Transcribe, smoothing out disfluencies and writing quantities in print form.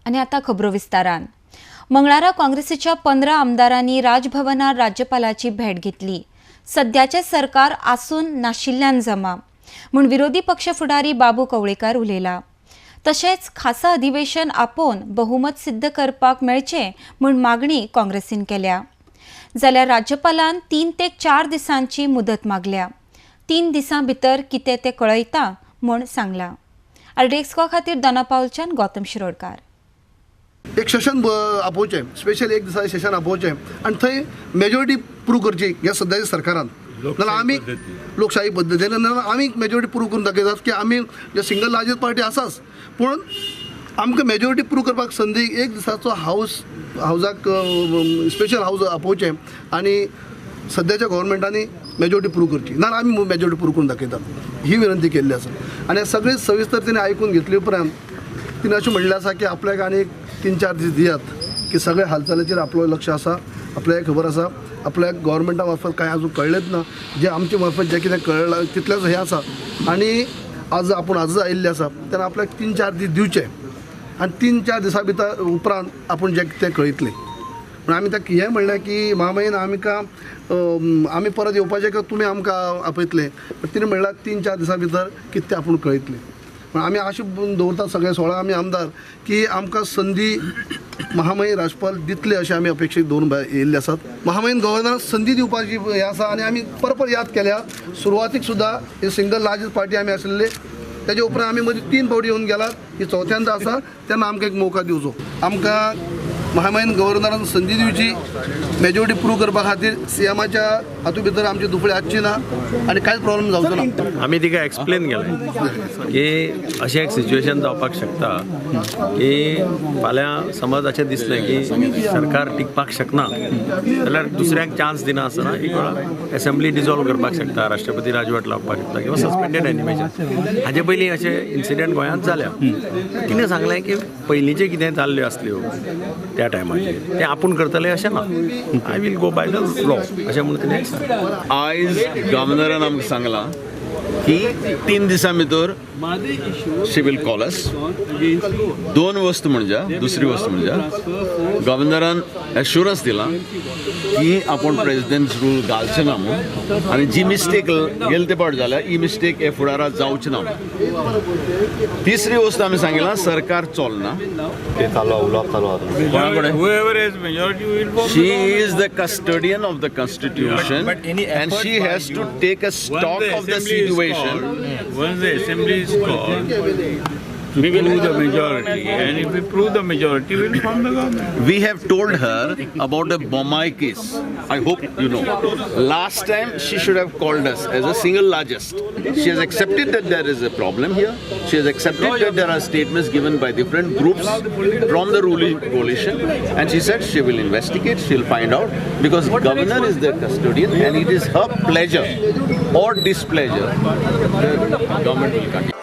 आनी आतां खबरो विस्तारान. मंगळारा काँग्रेसीच्या 15 आमदारांनी राजभवनार राज्यपालाची भेट घेतली. सद्याचें सरकार आसून नाशिल्ल्यान जमा म्हूण विरोधी पक्ष फुडारी बाबू कवळेकार उलयला. तशेंच खासा अधिवेशन आपोवन बहुमत सिद्ध करपाक मेळचें म्हूण मागणी काँग्रेसीन केल्या. जाल्यार राज्यपालान 3 ते 4 दिसांची मुदत मागल्या. 3 दिसां भितर कितें तें कळयता म्हूण सांगलां. आरडीएक्स खातीर दोना पावलच्यान गौतम शिरोडकार. एक सेशन आपोवचें, स्पेशल एक दिसा सेशन आपोवचें आनी थंय मेजॉरिटी प्रूव करची ह्या सद्याच्या सरकारान. नाल्यार आमी लोकशाही पद्दतीन नाल्यार आमी मेजॉरिटी प्रूव करून दाखयतात की आमी जे सिंगल लार्जस्ट पार्टी आसाच, पूण आमकां मेजॉरिटी प्रूव करपाक संदी एक दिसाचो हावजाक स्पेशल हावज आपोवचें आनी सद्याच्या गव्हर्मेंटांनी मेजॉरिटी प्रूव करची, नाल्यार आमी मेजॉरिटी प्रूव करून दाखयतात ही विनंती केल्ली आसा. आनी सगळी सविस्तर तिणें आयकून घेतली उपरांत तिणें अशें म्हणलें आसा की आपल्याक आनी 3-4 दीस दियात की सगळ्या हालचालीचेर आपलो लक्ष आसा, आपल्याक खबर आसा, आपल्याक गव्हर्मेंटा मार्फत कांय अजून कळ्ळेंच ना, जे आमचे मार्फत जें कितें कळ्ळां तितलेंच हें आसा आनी आज आपूण आजच आयिल्लें आसा तेन्ना आपल्याक 3-4 दीस दिवचे आनी 3-4 दिसां भितर उपरांत आपूण जें कितें कळयतलें. पूण आमी ताका हें म्हणलें की महामहीन आमकां आमी परत येवपाचें काय तुमी आमकां आपयतले, पण तिणें म्हणल्यार 3-4 दिसां भितर कितें आपूण कळयतलें. पूण आमी अशें दवरतात सगळे 16 आमी आमदार की आमकां संदी महामहीन राज्यपाल दितले अशें आमी अपेक्षीत दवरून भायर येयल्ले आसात. महामहीन गव्हर्नराक संदी दिवपाची हें आसा आनी आमी परत परत याद केल्या. सुरवातीक सुद्दां ही सिंगल लार्जस्ट पार्टी आमी आशिल्ले, तेजे उपरांत आमी मदीं 3 फावटी येवन गेलात, ही चवथ्यांदा आसा तेन्ना आमकां एक मौका दिवचो. आमकां महामहीन गव्हर्नरान संदी दिवची मेजॉरिटी प्रूव करपा खातीर. सीएमाच्या हातूंत भितर आमची दुफळी आसची ना आनी कांयच प्रॉब्लम जावचो ना. आमी तिका एक्सप्लेन केलें की अशें एक सिच्युएशन जावपाक शकता की फाल्यां समज अशें दिसलें की सरकार टिकपाक शकना जाल्यार दुसऱ्याक चान्स दिना आसतना एक वेळा एसेंब्ली डिजॉल्व करपाक शकता, राष्ट्रपती राजवट लावपाक शकता किंवा सस्पेंडेड एनिमेशन. हाजे पयलीं अशें इन्सिडंट गोंयांत जाल्या. तिणें सांगलें की पयलींचें कितें जाल्ल्यो आसल्यो त्या टायमाचेर तें आपूण करतलें अशें ना, I will go by the law अशें म्हणून तिणें सांगलें. आयज गव्हर्नरान आमकां सांगलां की 3 दिसां भितर शी will call अस. 2 वस्तू म्हणजे दुसरी वस्तू म्हणजे गव्हर्नरान एश्युरन्स दिलां की आपूण प्रेजिडेंट रूल घालचें ना म्हूण आनी जी मिस्टेक गेले ते पावट जाल्या ही मिस्टेक हे फुडाराक जावची ना. तिसरी वस्तू आमी सांगिलां सरकार चलना. She is the custodian of the constitution, But any and effort she by has to you- take a stock Once the of the assembly is situation. called, once the assembly is called, to prove the majority, and if we prove the majority, we will form the government. We have told her about the Bommai case. I hope you know. Last time she should have called us as a single largest. She has accepted that there is a problem here. She has accepted that there are statements given by different groups from the ruling coalition, and she said she will investigate, she will find out, because governor is the custodian and it is her pleasure or displeasure the government will continue.